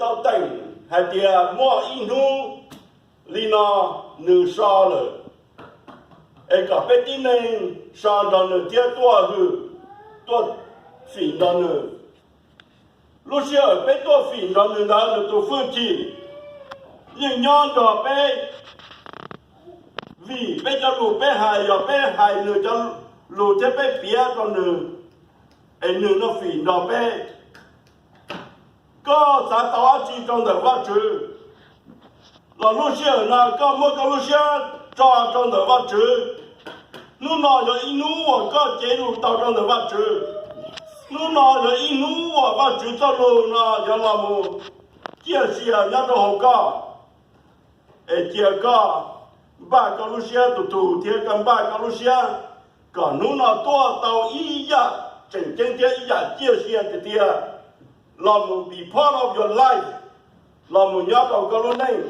tau teem hais tias muaj ib hnub li no nws so lawm, es kom peb tib neeg so nrog nws thiab tuaj hwm, tuaj fim nrog nws. Lub sij hawm peb tuaj fim nrog nws ntawd nws tus hwj chim yeej nyob nrog peb, vim peb cov lus peb hais yog peb hais nws cov lus thiab peb piav rau nws, es nws no fim nrog peb. Koj xav tau dab tsi rau ntawm Vajtswv los lub sij hawm no koj muab koj lub siab tso rau ntawm Vajtswv. Hnub no yog ib hnub uas koj cev lus tau rau ntawm Vajtswv. Hnub no yog ib hnub uas Vajtswv txoj lus no yuav los mus ciaj sia nyob rau hauv koj, es cia koj npaj koj lub siab tus tus thiab koj npaj koj lub siab kom hnub no tuaj tau ib yam tseem ceeb thiab ib yam ciaj sia tiag tiag los mus be part of your life, los mus nyob rau koj lub neej.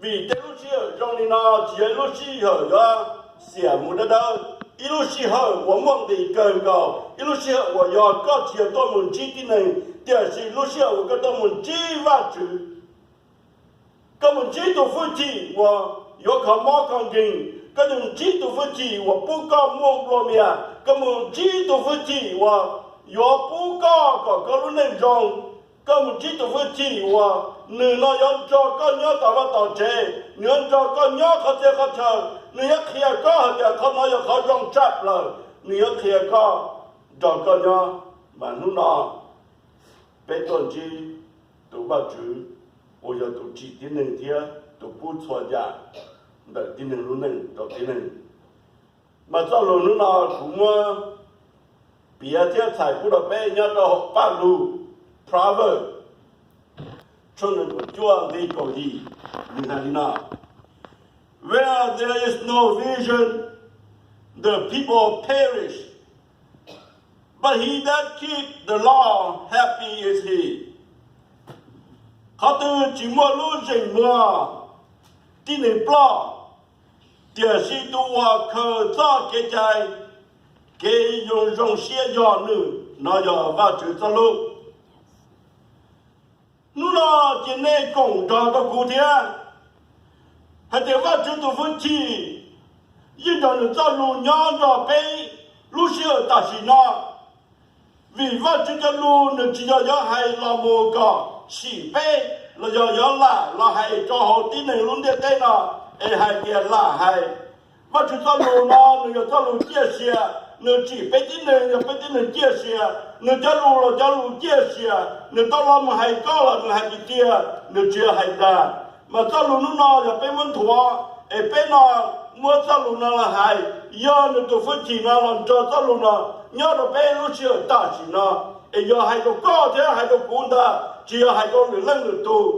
Vim tej lub sij hawm zoo li no tsis yog ib lub sij hawm yuav xiam mus dawb dawb, ib lub sij hawm uas muaj nqis kawg nkaus, ib lub sij hawm uas yog koj tsis yog tuaj mus ntsib tib neeg, tiam sis lub sij hawm uas koj tuaj mus ntsib Vajtswv. Koj mus ntsib tus hwj chim uas yuav kho mob kho nkeeg, koj mus ntsib tus hwj chim uas pub koj muaj nplua mias, koj mus ntsib tus hwj chim uas yuav pub koj kom koj lub neej zoo. Koj mus ntsib tus hwj chim uas nws no yuav nrog koj nyob tom vaj tom tsev, nws yuav nrog koj nyob qhov txhia qhov chaw, nws yuav qhia koj hais tias qhov no yog qhov zoo tshaj plaws, nws yuav qhia koj, nrog koj nyob. Mas hnub no peb tuaj ntsib tus Vajtswv uas yog tus tsim tib neeg thiab tus pub txhua yam ntawm tib neeg lub neej rau tib neeg. Mas txoj lus hnub no kuv muab piav thiab txhais pub rau peb nyob rau hauv Paj Lug, Proverb, tshooj nees nkaum cuaj nqe kaum yim, nws hais li no: Where there is no vision, the people perish, but he that keep the law, happy is he. Qhov twg tsis muaj lub zeem muag, tib neeg ploj, tiam sis tus uas khaws txoj kev cai, kev zoo zoo siab yog nws. No yog Vajtswv txoj lus. Hnub no cia nej koom nrog rau kuv thiab hais tias Vajtswv tus hwj chim yeej nrog nws txoj lus nyob nrog peb lub sij hawm tam sim no. Vim Vajtswv cov lus nws tsis yog yuav hais los mus kom sim peb los yog yuav lam los hais rau hauv tib neeg lub ntiaj teb no es hais tias lam hais. Vajtswv txoj lus no nws yog txoj lus ciaj sia, nws tsim peb tib neeg yog peb tib neeg ciaj sia, nws cov lus los cov lus ciaj sia, nws tau los mus hais koj los nws hais tiag tiag, nws tsis yog hais dag. Mas txoj lus hnub no yog peb muab nthuav es peb no muab txoj lus no los hais, yog nws tus hwj chim no los nrog txoj lus no nyob rau peb lub sij hawm tam sim no, es yog hais rau koj thiab hais rau kuv ntag, tsis yog hais rau lwm leej lwm tus.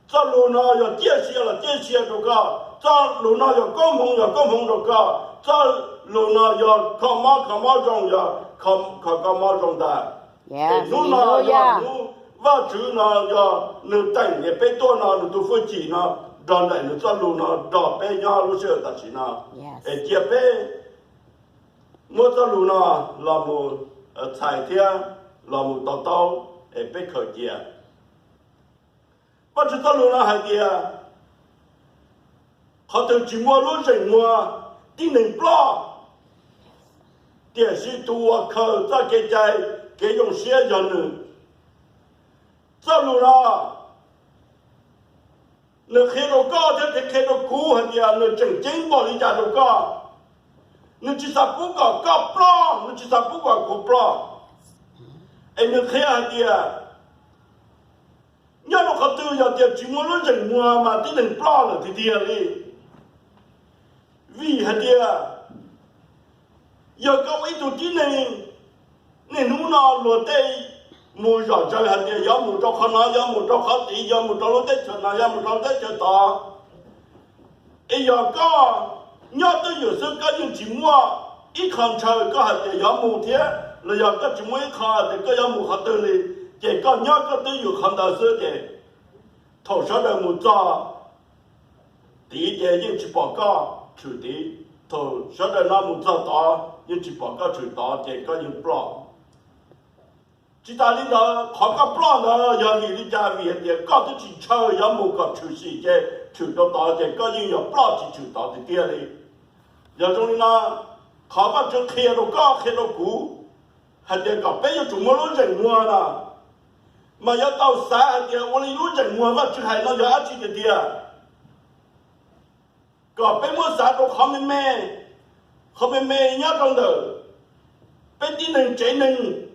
Txoj lus no yog ciaj sia los ciaj sia rau koj, txoj lus no yog koob hmoov los koob hmoov rau koj, txoj lus no yog kho mob kho mob zoo los kho kho mob zoo ntag. Es hnub no yog hnub Vajtswv no yog nws teem es peb tuaj no nws tus hwj chim no nrog nraim nws txoj lus no nrog peb nyob lub sij hawm tam sim no. Es cia peb muab txoj lus no los mus txhais thiab los mus to taub es peb khaws cia. Vajtswv txoj lus no hais tias, qhov twg tsis muaj lub zeem muag, tib neeg ploj, tiam sis tus uas khaws txoj kev cai, kev zoo siab yog nws. Txoj lus no nws qhia rau koj thiab qhia rau kuv hais tias nws tseem ceeb npaum li cas rau koj. Nws tsis xav pub kom koj ploj, nws tsis xav pub kom kuv ploj. Es nws qhia hais tias nyob rau qhov twg yog tias tsis muaj lub zeem muag mas tib neeg ploj lawm tiag tiag li. Vim hais tias yog koj ua ib tug tib neeg, niaj hnub no luag tej mus zom zaws hais tias yuav mus rau qhov no, yuav mus rau qhov tid, yuav mus rau lub teb chaws no, yuav mus rau lub teb chaws tod. Es yog koj nyob twj ywm xwb koj yeej tsis muaj ib qho ntshaw koj hais tias yuav mus thiab, los yog koj tsis muaj ib qho hais tias koj yuav mus qhov twg li, ces koj nyob koj twj ywm qhov ntawd xwb ces thaum sawv daws mus txog tid ces yeej tsis pom koj tshwm tid, thaum sawv daws no mus txog tod yeej tsis pom koj tshwm tod ces koj yeej ploj. Tsis tas li ntawd, qhov koj ploj ntawd yog vim li cas? Vim hais tias koj twb tsis ntshaw yuav mus kom tshwm sim ces tshwm rau tod ces koj yeej yog ploj tsis tshwm tod tiag tiag li. Yog zoo li no, qhov Vajtswv qhia rau koj qhia rau kuv hais tias kom peb yuav tsum muaj lub ntsej muag no, mas yuav tau xav hais tias ua li lub ntsej muag Vajtswv hais no yog dab tsi tiag tiag. Kom peb muab xav rau qhov me me, qhov me me nyob rau ntawm peb tib neeg tsev neeg.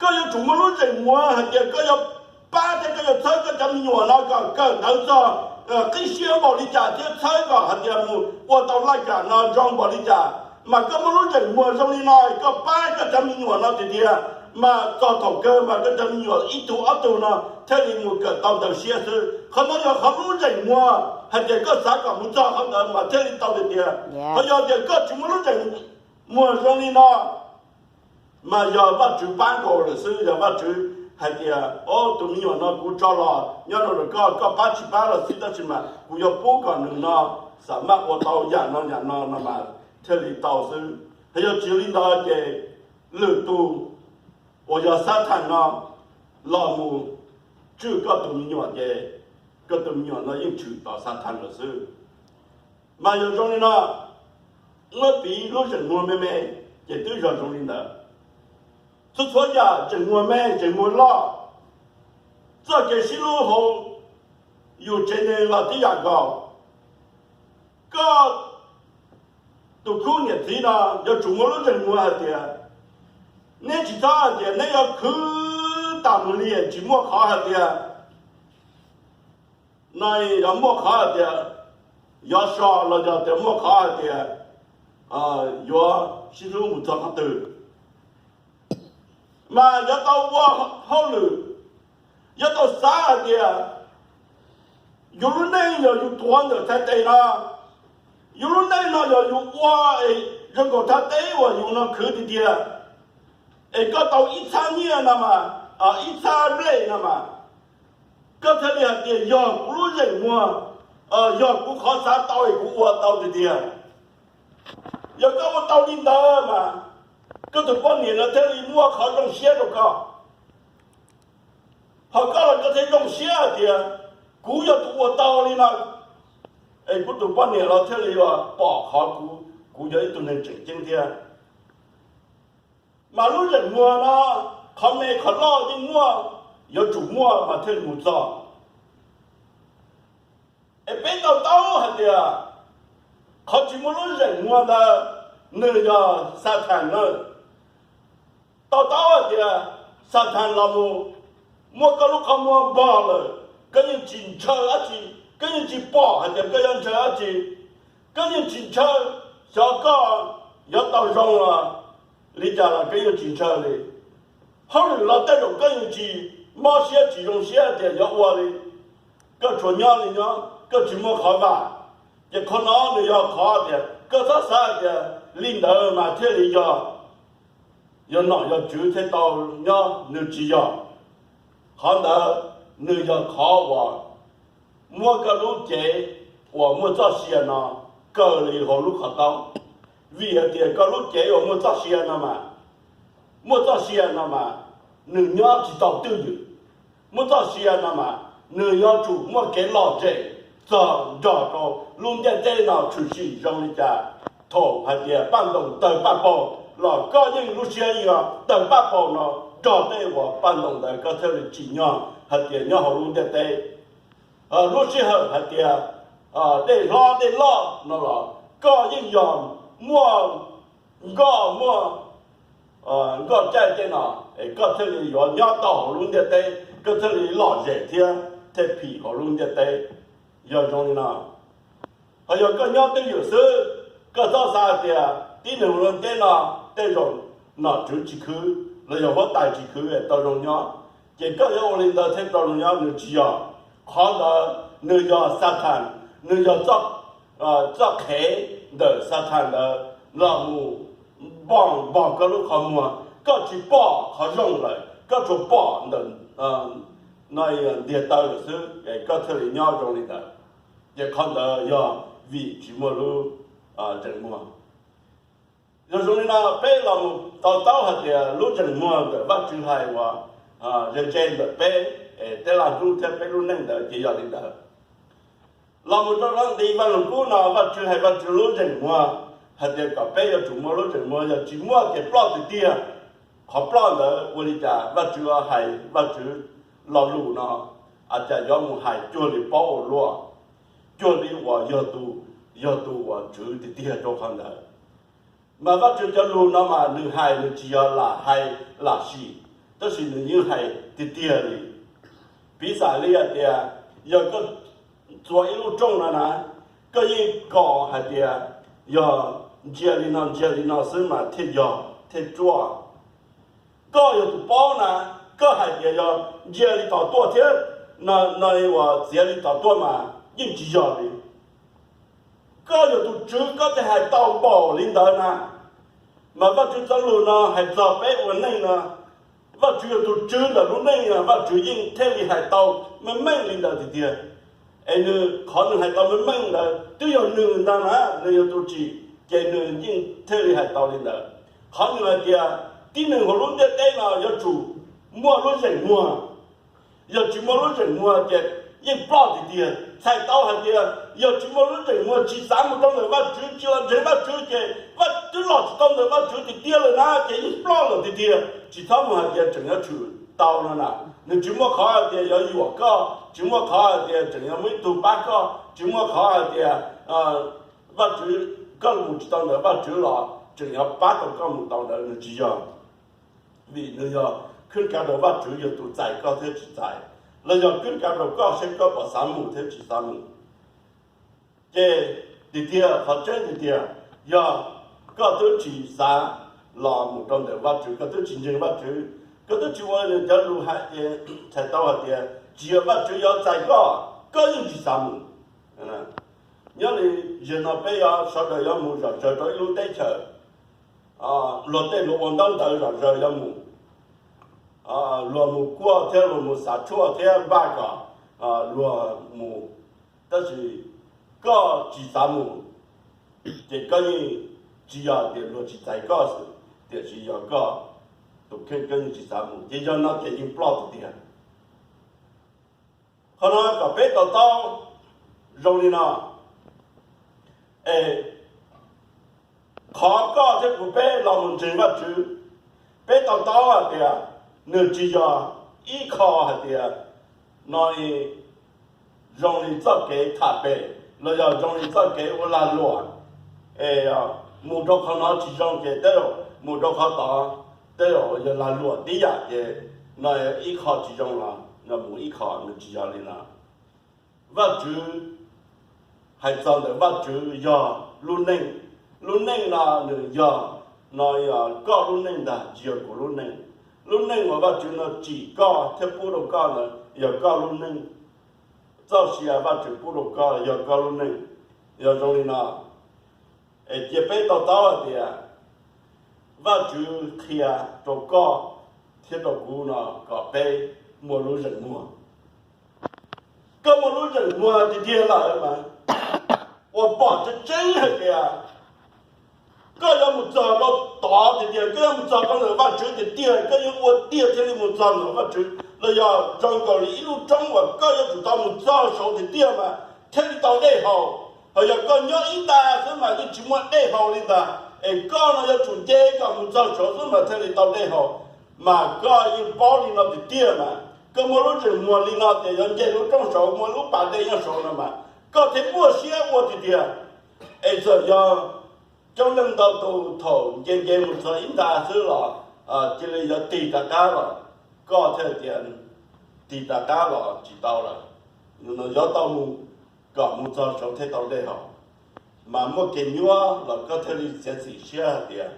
Koj yuav tsum muaj lub ntsej muag hais tias koj yuav pab thiab koj yuav txhawb koj cov me nyuam no kom kawm ntawv txog qib siab npaum li cas thiab txhawb kom hais tias mus ua tau laj kam no zoo npaum li cas. Mas koj muaj lub ntsej muag zoo li no, koj pab koj cov me nyuam no tiag tiag, mas txog thaum kawg mas koj cov me nyuam ib tug ob tug no thiaj li mus kawm tau ntawv siab xwb. Qhov no yog qhov lub ntsej muag hais tias koj xav kom mus txog qhov ntawd mas thiaj li tau tiag tiag. Qhov yog tias koj tsis muaj lub ntsej muag zoo li no, mas yog Vajtswv pab nkaus lawm xwb, yog Vajtswv hais tias, o, tus me nyuam no kuv tso los nyob rau ntawm koj, koj pab tsis pab los xij, tab sis mas kuv yuav pub kom nws no xam maj ua tau yam no yam no no mas thiaj li tau xwb. Hos yog tsis li ntawd ces lwm tus uas yog Xathas no los mus tswj koj tus me nyuam ces koj tus me nyuam no yeej tshwm tom Xathas lawm xwb. Mas yog zoo li no, muab piv lub ntsej muag me me ces twb yog zoo li ntawd. Txhua txhua yam ntsej muag me ntsej muag loj, txoj kev sib hlub hauv yus tsev neeg los tib yam nkaus. Koj tus khub niam txiv no yuav tsum muaj lub ntsej muag hais tias neb tsis txhob hais tias neb yuav khwv tas mus li, tsis muaj qhov hais tias no yuav muaj qhov hais tias yuav so los yog tias muaj qhov hais tias yuav sib hlub mus txog qhov twg. Mas yuav tau ua hauj lwm, yuav tau xav hais tias yus lub neej yog yus tuav ntawm txhais tes no, yus lub neej no yog yus ua es zoo nkaus thaj teb uas yus no khwv tiag tiag, es koj tau ib txhab nyiaj no mas, ib txhab nplej no mas, koj thiaj li hais tias yog kuv lub ntsej muag, yog kuv qhov xav tau es kuv ua tau tiag tiag. Yog koj ua tau li ntawd mas koj tus poj niam no thiaj li muaj qhov zoo siab rau koj. Ho koj los koj thiaj zoo siab hais tias kuv yog tus ua tau li no, es kuv tus poj niam los thiaj li pom qhov kuv, kuv yog ib tug neeg tseem ceeb thiab. Mas lub ntsej muag no, qhov me qhov loj yeej muaj, yuav tsum muaj mas thiaj li mus txog. Es peb to taub hais tias qhov tsis muaj lub ntsej muag ntawd nws yog Xathas na. To taub hais tias Xathas los mus muab koj lub qhov muag npog lawm, koj yeej tsis ntshaw dab tsi, koj yeej tsis pom hais tias koj yuav ntshaw dab tsi, koj yeej tsis ntshaw xyov koj yuav tau zoo los li cas los koj yeej tsis ntshaw li. Hauj lwm los tej zaum koj yeej tsis mob siab tsis zoo siab tias yuav ua li. Koj tsuas nyob li nyob, koj tsis muaj qhov vam. Ces qhov no nws yog qhov tias koj txhob xav tias li ntawd mas thiaj li yog, yog nom yog tswv thiaj tau nyob, nws tsis yog. Qhov ntawd nws yog qhov uas muab koj lub cev uas muaj txoj sia no kaw li hauv lub qhov taub. Vim hais tias koj lub cev uas muaj txoj sia no mas, muaj txoj sia no mas nws nyob tsis tau twj ywm. Muaj txoj sia no mas nws yuav tsum muaj kev lom zem txog nrog rau lub ntiaj teb no tshwm sim zoo li cas. Thaum hais tias paj ntoos tawg paj paug los koj yeej lub siab yeej tawg paj paug no nrog tej uas paj ntoos ntawd koj thiaj li tsim nyog hais tias nyob hauv lub ntiaj teb. Lub sij hawm hais tias dej hlob dej loj no los koj yeej yog muaj nkoj muaj nkoj caij tej no, es koj thiaj li yuav nyob tau hauv lub ntiaj teb, koj thiaj li lom zem thiab thiaj phim hauv lub ntiaj teb. Yog zoo li no, ho yog koj nyob twj ywm xwb, koj txhob xav tias tib neeg hauv lub ntiaj teb no tej zaum nom tswv tsis khwv los yog huab tais tsis khwv es tau zoo nyob, ces koj yuav ua li ntawd thiaj tau zoo nyob, nws tsis yog. Qhov ntawd nws yog Xathas, nws yog txoj qhev ntawm Xathas ntawd los mus npog npog koj lub qhov muag, koj tsis pom qhov zoo lawm, koj tsuas pom ntawm ntiag taw lawm xwb, koj thiaj li nyob zoo li ntawd. Ces qhov ntawd yog vim tsis muaj lub ntsej muag. Yog zoo li no peb los mus to taub hais tias lub ntsej muag ntawm Vajtswv hais uas ze ze ntawm peb tej laj hnub thiab peb lub neej ntawd ces yog li ntawd. Los mus rau qhov nqi Vaj Lug Kub no Vajtswv hais Vajtswv lub ntsej muag hais tias kom peb yuav tsum muaj lub ntsej muag, yog tsis muaj ces ploj tiag tiag. Qhov ploj ntawd ua li cas? Vajtswv hais Vajtswv lo lus no, a cas yuav mus hais cuag li paub ua luaj, cuag li uas yog tus, yog tus uas tswv tiag tiag rau qhov ntawd. Mas Vajtswv cov lus no mas nws hais nws tsis yog lam hais lam sim, tab sis nws yeej hais tiag tiag li. Piv xam li hais tias yog koj txua ib lub rooj no na, koj yeej kom hais tias yog ntsia li no ntsia li no xwb mas thiaj yog thiaj ruaj. Koj yog tus paub na, koj hais tias yog ntsia li tom tuaj thiab no, no uas txiav li tom tuaj mas yeej tsis yog li. Koj yog tus tswv koj thiaj hais tau npaum li ntawd na. Mas Vajtswv txoj lus no hais txog peb ua neej no, Vajtswv yog tus tswv ntawm lub neej no, Vajtswv yeej thiaj li hais tau meej meej li ntawd tiag tiag. Es nws qhov nws hais tau meej meej ntawd twb yog nws ntag na, nws yog tus tsim ces nws yeej thiaj li hais tau li ntawd. Qhov nws hais tias tib neeg hauv lub ntiaj teb no yuav tsum muaj lub zeem muag, yog tsis muaj lub zeem muag ces yeej ploj tiag tiag. Txhais tau hais tias yog tsis muaj lub zeem muag, tsis xav mus rau ntawm Vajtswv, tsis los ntseeg Vajtswv ces Vaj twb los tsis tau ntawm Vajtswv tiag tiag lawm na, ces yeej ploj lawm tiag tiag. Tsis txhob mus hais tias tseem yuav tshwm tau no na. Nws tsis muaj qhov hais tias yuav yuam koj, tsis muaj qhov hais tias tseem yuav muaj ib tug pab koj, tsis muaj qhov hais tias Vajtswv, koj mus tsis tau ntawm Vajtswv los tseem yuav pab tau koj mus tau ntawd, nws tsis yog. Vim nws yog khwb kav rau Vajtswv yog tus txais koj thiab tsis txais, los yog khwb kav rau koj saib koj puas xav mus thiab tsis xav mus. Ces tiag tiag, qhov tseeb tiag tiag, yog koj twb tsis xav los mus rau ntawm Vajtswv, koj twb tsis ntseeg Vajtswv, koj twb tsis ua nws cov lus hais ces txhais tau hais tias tsis yog Vajtswv yuav txais koj, koj yeej tsis xav mus. Nyob li zaum no peb yuav sawv daws yuav mus zom zaws rau ib lub teb chaws, luag tej luag ua ntaub ntawv zom zaws yuav mus, luag mus kuaj thiab luag mus xav tshuaj thiab npaj kom luag mus, tab sis koj tsis xav mus, ces koj yeej, tsis yog tias luag tsis txais koj xwb, tiam sis yog koj tus kheej koj yeej tsis xav mus, ces yog no ces yeej ploj tiag tiag. Qhov no kom peb to taub zoo li no, es qhov koj thiab kuv peb los mus ntseeg Vajtswv, peb to taub hais tias nws tsis yog ib qho hais tias no zoo li txoj kev tham pem los yog zoo li txoj kev ua lag luam, es mus rau qhov no tsis zoo ces tej zaum mus rau qhov tod tej zaum yog lag luam tib yam ces no ib qho tsis zoo los no mus ib qho, nws tsis yog li no. Vajtswv hais txog ntawm Vajtswv yog lub neej, lub neej no nws yog, no yog koj lub neej ntag tsis yog kuv lub neej. Lub neej uas Vajtswv no tsim koj thiab pub rau koj ntawd yog koj lub neej. Txoj sia Vajtswv pub rau koj yog koj lub neej. Yog zoo li no, es cia peb to taub hais tias Vajtswv qhia rau koj thiab rau kuv no kom peb muaj lub zeem muag. Koj muaj lub zeem muag tiag tiag lawm mas, uas pom tseeb tseeb hais tias koj yuav mus txog rau tod tiag tiag, koj yuav mus txog rau ntawm Vajtswv tiag tiag, koj yuav ua tiag thiaj li mus txog ntawm Vajtswv, los yog zoo nkaus li ib lub roob uas koj yuav tsum tau mus txog saud tiag tiag mas thiaj li tau dej haus. Ho yog koj nyob ib nta xwb mas yeej tsis muaj dej haus li ntag, es koj no yuav tsum nce kom mus txog saud xwb mas thiaj li tau dej haus. Mas koj yeej paub li no tiag tiag mas, koj muaj lub zeem muag li no tias yuav nce lub roob saud muaj lub pas dej nyob saud no mas, koj thiaj muaj siab ua tiag tiag. Es txawm yog coob leej ntau tus thaum nce nce mus txog ib nta xwb los cia li yuav tig rov qab los, koj thiaj tias tig rov qab los tsis tau lawm, yuav tau mus kom mus txog saud thiaj tau dej haus. Mas muaj kev nyuaj los koj thiaj li txiav txim siab hais tias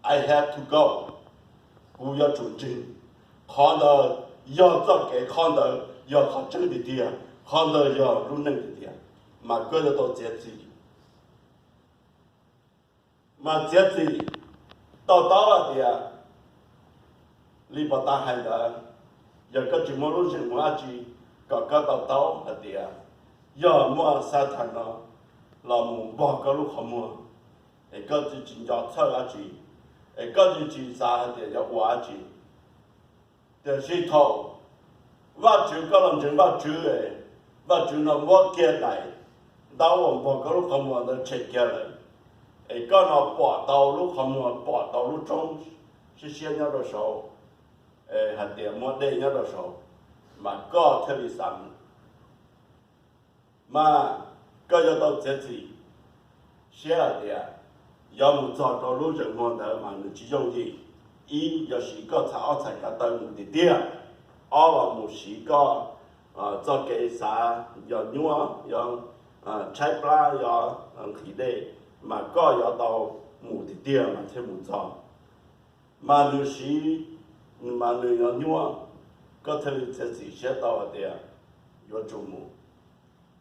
I have to go, kuv yuav tsum ntseeg, qhov ntawd yog txoj kev, qhov ntawd yog qhov tseeb tiag tiag, qhov ntawd yog lub neej tiag tiag, mas koj yuav tau txiav txim. Mas txiav txim, to taub hais tias li pos tas hais ntawd, yog koj tsis muaj lub zeem muag dab tsi, kom koj to taub hais tias yog muaj Xatas no los mus npog koj lub qhov muag, es koj tsis nco txhawj dab tsi, es koj tsis xav hais tias yuav ua dab tsi. Tiam sis thaum Vajtswv, koj los ntseeg Vajtswv, Vajtswv no muab kiag daim ntaub uas npog koj lub qhov muag ntawd tshem kiag lawm, es koj no pom tau lub qhov muag, pom tau lub roob siab siab nyob rau saud, hais tias muaj dej nyob rau saud, mas koj thiaj li xav mus. Mas koj yuav tau txiav txim siab hais tias yuav mus txog rau lub zeem muag ntawd mas nws tsis yooj yim. Ib, yuav siv koj txhais ob txhais ko taw mus tiag tiag. Ob, los mus siv koj txoj kev xav, yog nyuaj, yog tshaib plab, yog nqhis dej, mas koj yuav tau mus tiag tiag mas thiaj mus txog. Mas nws siv, mas nws yuav nyuaj, koj thiaj li txiav txim siab tau hais tias yuav tsum mus.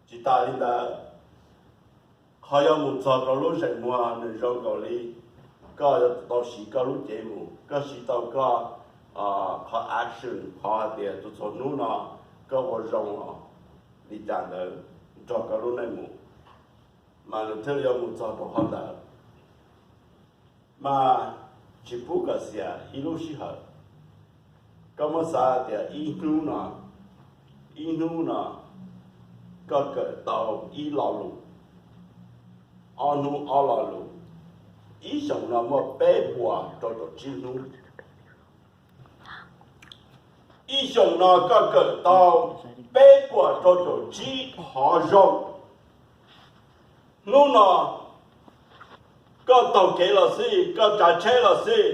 Tsis tas li ntawd, qhov yuav mus txog rau lub zeem muag nws zoo nkaus li koj yuav tau siv koj lub cev mus, koj siv tau koj qhov action, qhov hais tias tus txhua hnub no koj ua zoo li cas ntawd nrog koj lub neej mus, mas nws thiaj li yuav mus txog rau qhov ntawd. Mas tsis pub kom xiam ib lub sij hawm. Koj muab xav tias ib hnub no, ib hnub no koj kawm tau ib lo lus, ob hnub ob lo lus, ib xyoos no muaj peb puas rau caum tsib hnub. Ib xyoos no koj kawm tau peb puas rau caum tsib qhov zoo. Hnub no koj taug kev los xij, koj tsav tsheb los xij,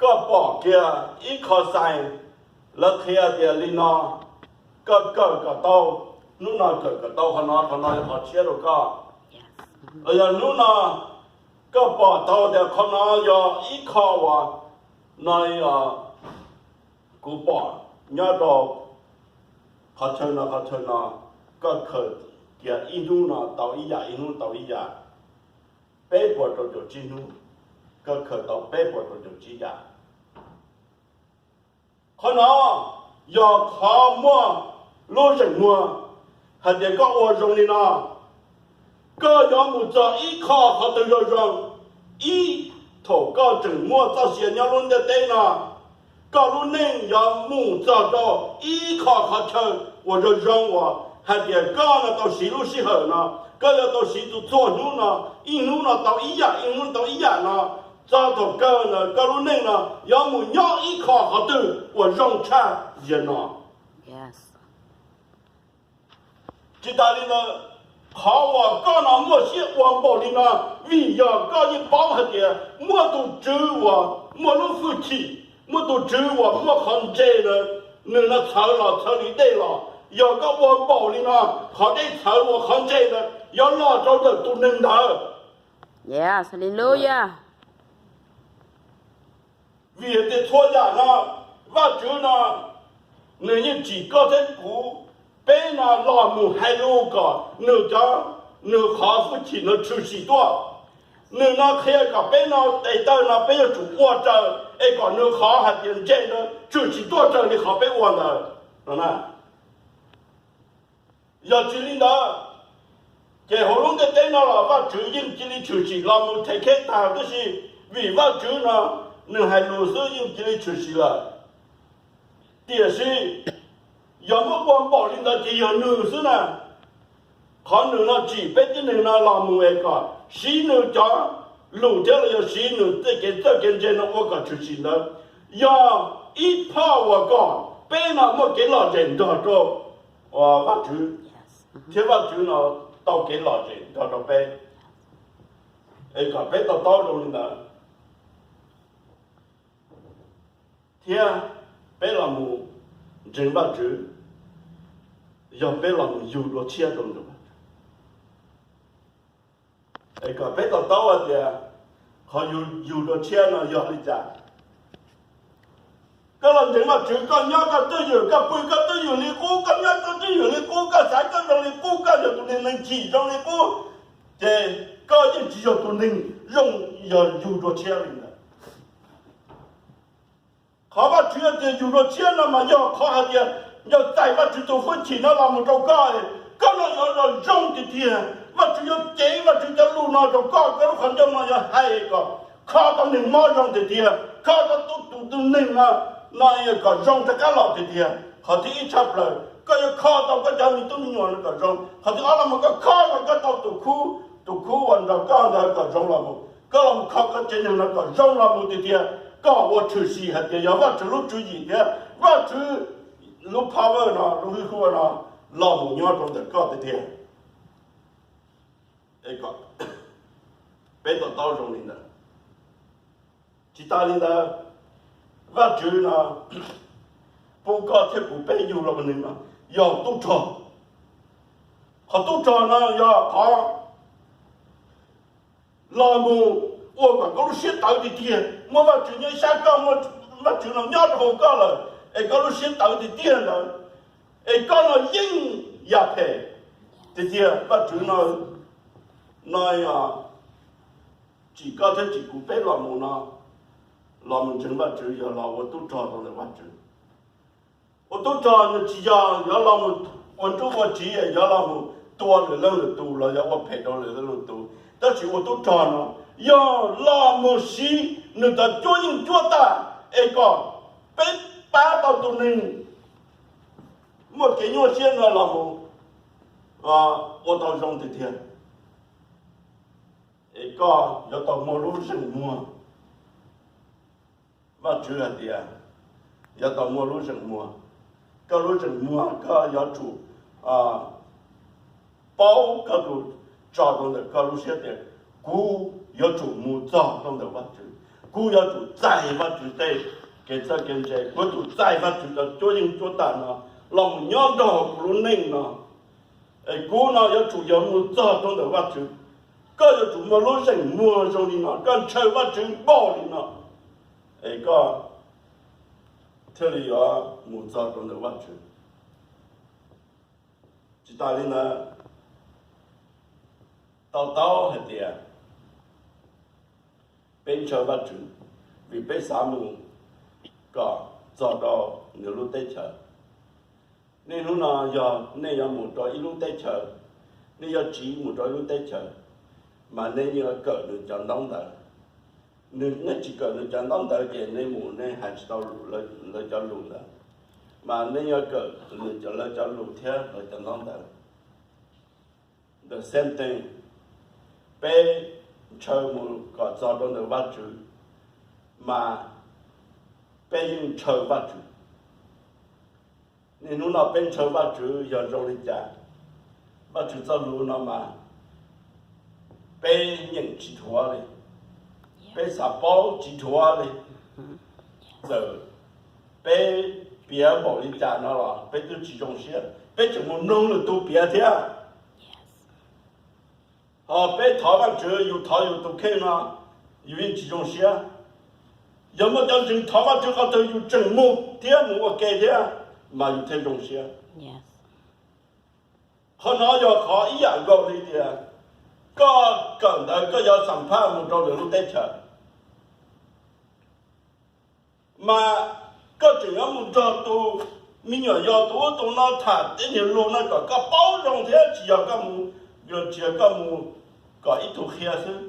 koj pom kiag ib qho xais, lawv qhia tias li no, koj kawm kom tau, hnub no kawm kom tau qhov no, qhov no yog qhov tshiab rau koj. Los yog hnub no koj pom tau tias qhov no yog ib qho uas no, kuv pom nyob rau qhov chaw no, qhov chaw no, koj khaws kiag ib hnub no tau ib yam, ib hnub tau ib yam, peb puas rau caum tsib hnub, koj khaws tau peb puas rau caum tsib yam. Qhov no yog qhov muaj lub zeem muag hais tias koj ua zoo li no, koj yuav mus txog ib qho qhov twg zoo zoo. Ib, thaum koj tseem muaj txoj sia nyob lub ntiaj teb no, koj lub neej yuav mus txog rau ib qho qhov chaw uas zoo zoo uas hais tias koj no tau siv lub sij hawm no, koj yuav tau siv tus txhua hnub no, ib hnub no tau ib yam, ib hnub tau ib yam no, txog thaum kawg ntawd koj lub neej no yuav mus nyob ib qho qhov twg uas zoo tshaj ziag no. Tsis tas li ntawd, qhov uas koj no muaj siab ua npaum li no, vim yog koj yeej paub hais tias muaj tus Tswv uas muaj lub hwj chim, muaj tus Tswv uas muaj qhov ntse ntawd, nws no txhawv los txhawv li dej los. Yog koj ua npaum li no, qhov dej txhawv uas qhov ntse ntawd yuav los rau ntawm tus neeg ntawd. Vim tias txhua yam no, Vajtswv no, nws yeej tsim koj thiab kuv, peb no los mus hais lus kom nws cov, nws qhov hwj chim no tshwm sim tuaj. Nws no qhia kom peb no tes taw no peb yuav tsum ua raws, es kom nws qhov hais tias ntse ntawd tshwm sim tuaj raws li qhov peb ua ntawd no na. Yog tsis li ntawd, ces hauv lub ntiaj teb no los Vajtswv yeej cia li tshwm sim los mus them kheb tag tib si, vim Vajtswv no nws hais lus xwb yeej cia li tshwm sim lawm. Tiam sis yog muab ua npaum li ntawd ces yog nws xwb na. Qhov nws no tsim peb tib neeg no los mus es kom siv nws cov lus thiab los yog siv nws tej kev txawj kev ntse no ua kom tshwm sim ntawd, yog ib phoj uas kom peb no muaj kev lom zem nrog rau Vajtswv, thiab Vajtswv no tau kev lom zem nrog rau peb, es kom peb to taub zoo li ntawd, thiab peb los mus ntseeg Vajtswv, yog peb los mus yug dua tshiab rau ntawm Vajtswv. Es kom peb to taub hais tias qhov yug, yug dua tshiab no yog li cas. Koj los ntseeg Vajtswv, koj nyob koj twj ywm, koj pw koj twj ywm li qub, koj nyob koj twj ywm li qub, koj xav koj zoo li qub, koj yog tus neeg neeg chim zoo li qub, ces koj yeej tsis yog tus neeg zoo, yog yug dua tshiab li ntawd. Qhov Vajtswv hais tias yug dua tshiab no mas yog qhov hais tias yog txais Vajtswv tus hwj chim no los mus rau koj, koj no tau zoo tiag tiag. Vajtswv yuav cev Vajtswv cov lus no rau koj, koj lub qhov ncauj no yuav hais kom kho tau neeg mob zoo tiag tiag, kho tau tus, tus, tus neeg no, no kom zoo rov qab los tiag tiag. Qhov thib ib tshaj plaws, koj yuav kho tau koj cov me tub me nyuam no kom zoo. Qhov thib ob los mus koj kho kom koj tau tus khub, tus khub uas nrog koj ntawd kom zoo los mus, koj los mus kho koj tsev neeg no kom zoo los mus tiag tiag. Koj ua tshwm sim hais tias yog Vajtswv lub tswv yim thiab Vajtswv lub power no, lub hwj huam no los mus nyob rau ntawm koj tiag tiag. Peb to taub zoo li ntawd. Tsis tas li ntawd, Vajtswv no pub koj thiab kuv peb yug los ua neeg no yog tub rog. Qhov tub rog no yog qhov los mus ua kom koj lub siab tawv tiag tiag, muaj Vajtswv nyob sab koj, muaj Vajtswv no nyob rau hauv koj lawm, es koj lub siab tawv tiag tiag ntawd, es koj no yeej yam phem tiag tiag. Vajtswv no, no yog tsim koj thiab tsim kuv peb los mus no, los mus ntseeg Vajtswv yog los ua tub rog rau ntawm Vajtswv. Ua tub rog nws tsis yog yuav los mus ua nruj ua tsiv, yuav los mus tua lwm leej lwm tus los yog ua phem rau lwm leej lwm tus. Tab sis ua tub rog no yog los mus siv nws cov cuab yeej cuab tam, es kom peb pab tau tus neeg muaj kev nyuaj siab no los mus ua tau zoo tiag tiag. Es koj yuav tau muaj lub zeem muag. Vajtswv hais tias yuav tau muaj lub zeem muag. Koj lub zeem muag koj yuav tsum paub koj tus tso rau ntawm koj lub siab tias kuv yuav tsum mus txog rau ntawm Vajtswv, kuv yuav tsum txais Vajtswv tej kev txawj kev ntse, kuv yuav tsum txais Vajtswv cov cuab yeej cuab tam no los mus nyob nrog kuv lub neej no, es kuv no yuav tsum yog mus txog rau ntawm Vajtswv. Koj yuav tsum muaj lub zeem muag zoo li no, koj ntshaw Vajtswv npaum li no, es koj thiaj li yuav mus txog rau ntawm Vajtswv. Tsis tas li ntawd, to taub hais tias peb ntshaw Vajtswv vim peb xav mus kom txog rau nws lub teb chaws. Niaj hnub no yog nej yuav mus rau ib lub teb chaws, nej yuav tsiv mus rau ib lub teb chaws, mas nej yuav kawm nws cov ntaub ntawv. Nej tsis kawm nws cov ntaub ntawv ces nej mus nej hais tsis tau lawv cov lus ntawd, mas nej yuav kawm lawv cov lus thiab lawv cov ntaub ntawv. The same thing, peb ntshaw mus kom txog rau ntawm Vajtswv, mas peb yeej ntshaw Vajtswv. Niaj hnub no peb ntshaw Vajtswv yog zoo li cas? Vaj Tswv txoj lus no mas peb nyeem tsis dhuav li, peb xav paub tsis dhuav li. Txawm peb piav npaum li cas no los peb twb tsis zoo siab, peb tseem mus mloog lwm tus piav thiab. Ho peb thov Vaj Tswv, yus thov yus tus kheej no, yus yeej tsis zoo siab. Yog muaj cov ntseeg thov Vaj Tswv qhov twg yus tseem mus thiab mus ua ke thiab, mas yus thiaj zoo siab. Qhov no yog qhov ib yam nkaus li tias koj kawm ntawv koj yuav xam phaj mus rau lwm lub teb chaws, mas koj tseem yuav mus nrog tus me nyuam yaus tus ub tus no tham tej niag lus no kom koj paub zoo thiab, tsis yog koj mus, tsis yog koj mus kom ib tug qhia xwb.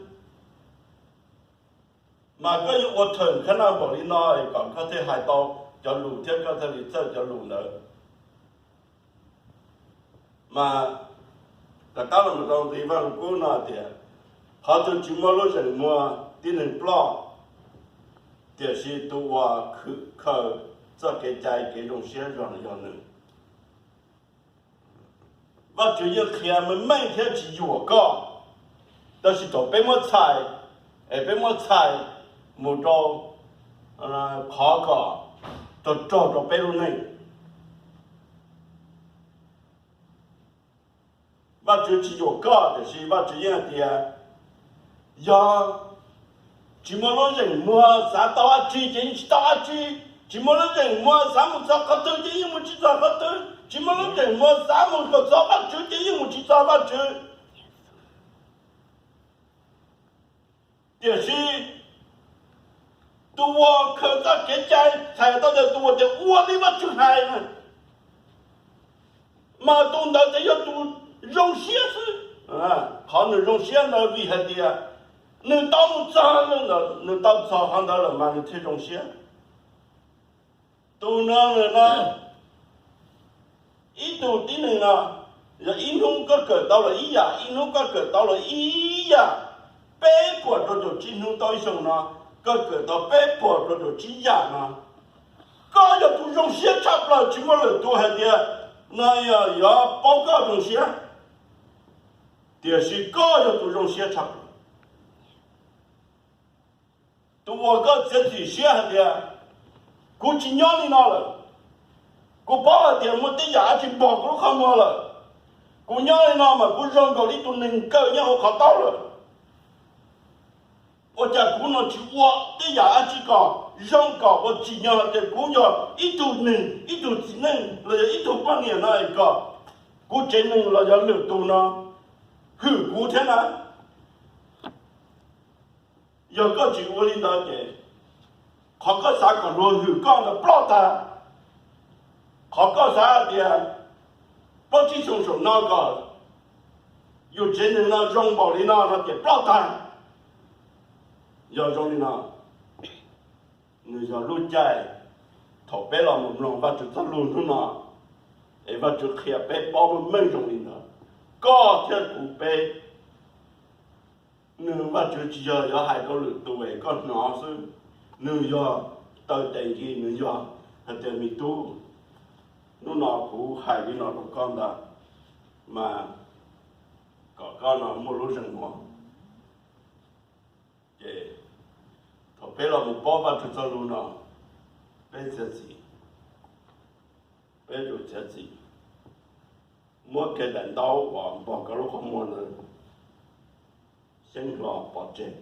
Mas koj yuav ua thawm khab naj npaum li no kom koj thiaj hais tau cov lus thiab koj thiaj li txawj cov lus ntawd. Mas rov qab los rau nqi Vaj Lug Kub no tias, qhov twg tsis muaj lub zeem muag tib neeg ploj, tiam sis tus uas khwv khaws txoj kev cai kev zoo siab zog yog nws. Vaj Tswv yeej qhia meej meej thiab tsis yuam koj, tab sis thaum peb muab txhais, es peb muab txhais mus rau qhov kom rog rog rau peb lub neej. Vaj Tswv tsis yuam koj, tiam sis Vaj Tswv yeej hais tias, yog tsis muaj lub zeem muag xav tau dab tsi ces yeej tsis tau dab tsi, tsis muaj lub zeem muag xav mus txog qhov twg ces yeej mus tsis txog qhov twg, tsis muaj lub zeem muag xav mus kom txog Vaj Tswv ces yeej mus tsis txog Vaj Tswv. Tiam sis tus uas khaws txoj kev cai txhais tau tias tus uas tias ua li Vaj Tswv hais na, mas tus ntawd ces yog tus zoo siab xwb. Qhov nws zoo siab ntawd vim hais tias nws tau mus txog, nws tau txog qhov ntawd lawm mas nws thiaj zoo siab. Tus no, no, ib tug tib neeg no, yog ib hnub koj kawm tau lawm ib yam, ib hnub koj kawm tau lawm ib yam, peb puas rau caum tsib hnub tau ib xyoos no, koj kawm tau peb puas rau caum tsib yam no, koj yog tus zoo siab tshaj plaws, tsis muaj lwm tus hais tias no yog yuav paub koj zoo siab, tiam sis koj yog tus zoo siab tshaj plaws. Tus uas koj txiav txim siab hais tias kuv tsis nyob li no lawm, kuv paub hais tias muaj tej yam dab tsi npog kuv lub qhov muag lawm, kuv nyob li no mas kuv zoo nkaus li tus neeg kawg nyob hauv qhov taub lawm, ua cas kuv no tsis ua tej yam dab tsi kom zoo kom ua tsim nyog hais tias kuv yog ib tug neeg, ib tug txiv neej los yog ib tug poj niam no es kom kuv tsev neeg los yog lwm tus no hwm kuv thiab na. Yog koj tsis ua li ntawd ces qhov koj xav kom luag hwm koj ntawd ploj tag. Qhov koj xav hais tias plaub tsib xyoo saum no kom yus tsev neeg no zoo npaum li no no ces ploj tag. Yog zoo li no, nws yog lub caij thaum peb los mus mloog Vajtswv txoj lus hnub no, es Vajtswv qhia peb paub meej meej zoo li ntawd, koj thiab kuv peb. Nws Vajtswv tsis yog yuav hais rau lwm tus es koj hnov xwb, nws yog taw tes nkis, nws yog hais tias me tub, hnub no kuv hais li no rau koj ntag, mas kom koj no muaj lub zeem muag. Ces thaum peb los mus paub Vajtswv txoj lus no, peb txiav txim, peb yuav txiav txim, muab kiag daim ntaub uas npog koj lub qhov muag ntawd xyeeb hlo pov tseg,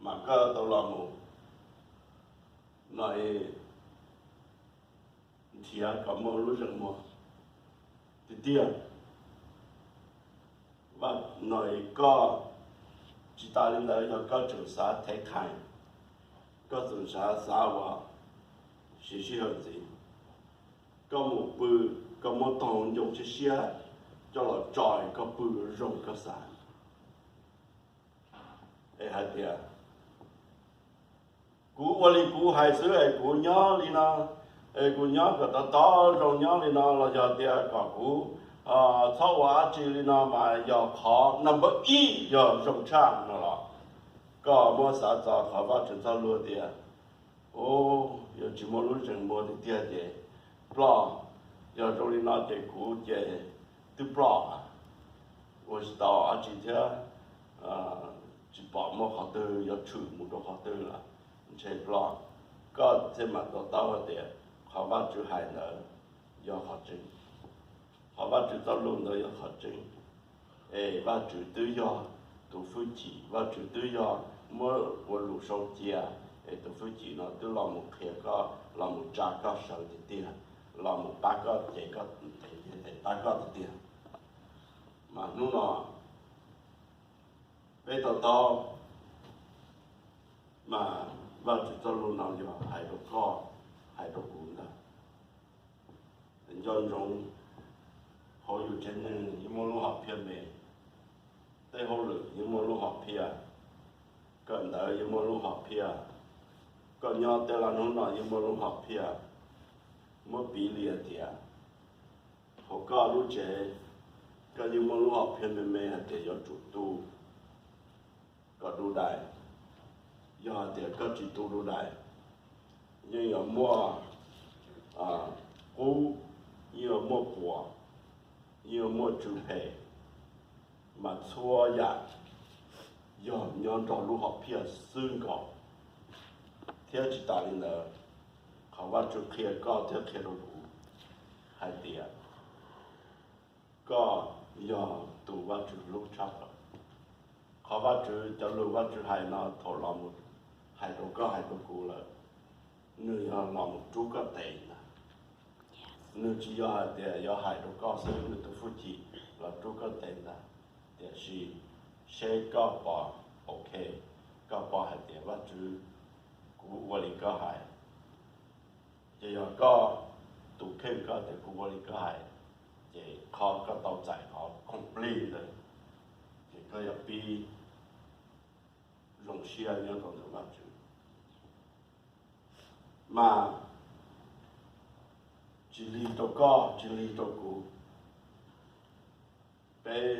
mas koj tau los mus no nrhiav kom muaj lub zeem muag tiag tiag. Vaj no koj tsis tas li ntawd yog koj tseem xav thev khees, koj tseem xav xav uas siv sij hawm ntxiv, koj mus pw, koj muab tog ncoo siab siab coj los tso es koj pw zoo koj xav. Es hais tias kuv ua li kuv hais xwb es kuv nyob li no, es kuv nyob kom tau tau zoo nyob li no los yog tias kom kuv txhob ua dab tsi li no mas yog qhov number ib yog zoo tshaj no los koj muab xav txog qhov Vajtswv txoj lus tias, o, yog tsis muaj lub zeem muag tiag tiag ces ploj. Yog zoo li no ces kuv ces twb ploj, ua tsis tau dab tsi thiab, tsis pom muaj qhov twg yuav tshwm mus rau qhov twg lawm, ntshe ploj. Koj thiaj mam to taub hais tias qhov Vajtswv hais ntawd yog qhov tseeb, qhov Vajtswv txoj lus ntawd yog qhov tseeb. Es Vajtswv twb yog tus hwj chim, Vajtswv twb yog muab ua lus sau cia, es tus hwj chim no twb los mus qhia koj, los mus tsa koj sawv tiag tiag, los mus pab koj ces koj, tes pab koj tiag tiag. Mas hnub no peb to taub, mas Vajtswv txoj lus no yog hais rau koj, hais rau kuv ntag. Nco ntsoov, hauv yus tsev neeg yeej muaj lub hom phiaj me, tej hauj lwm yeej muaj lub hom phiaj, kawm ntawv yeej muaj lub hom phiaj, koj nyob tej laj hnub no yeej muaj lub hom phiaj. Muab piv li hais tias hauv koj lub tsev, koj yeej muaj lub hom phiaj me me hais tias yuav tsum tu kom du dais. Yog hais tias koj tsis tu du dais, yeej yuav muaj qub, yeej yuav muaj quas, yeej yuav muaj tsw phem, mas txhua yam yog nyob nrog lub hom phiaj xwb nkaus. Thiab tsis tas li ntawd, qhov Vajtswv qhia koj thiab qhia rau kuv hais tias koj yog tus Vajtswv hlub tshaj plaws. Qhov Vajtswv cov lus Vajtswv hais no thaum los mus hais rau koj hais rau kuv lawm, nws yog los mus rub koj tes ntag. Nws tsis yog hais tias yuav hais rau koj xwb, nws tus hwj chim los rub koj tes ntag. Tiam sis seb koj puas ok, koj puas hais tias Vajtswv, kuv ua li koj hais. Ces yog koj tus kheej koj tias kuv ua li koj hais, Ces qhov koj tau txais qhov khoom plig ntawd, ces koj yuav pib zoo siab nyob rau ntawm Vajtswv. Mas tsis lig rau koj, tsis lig rau kuv, peb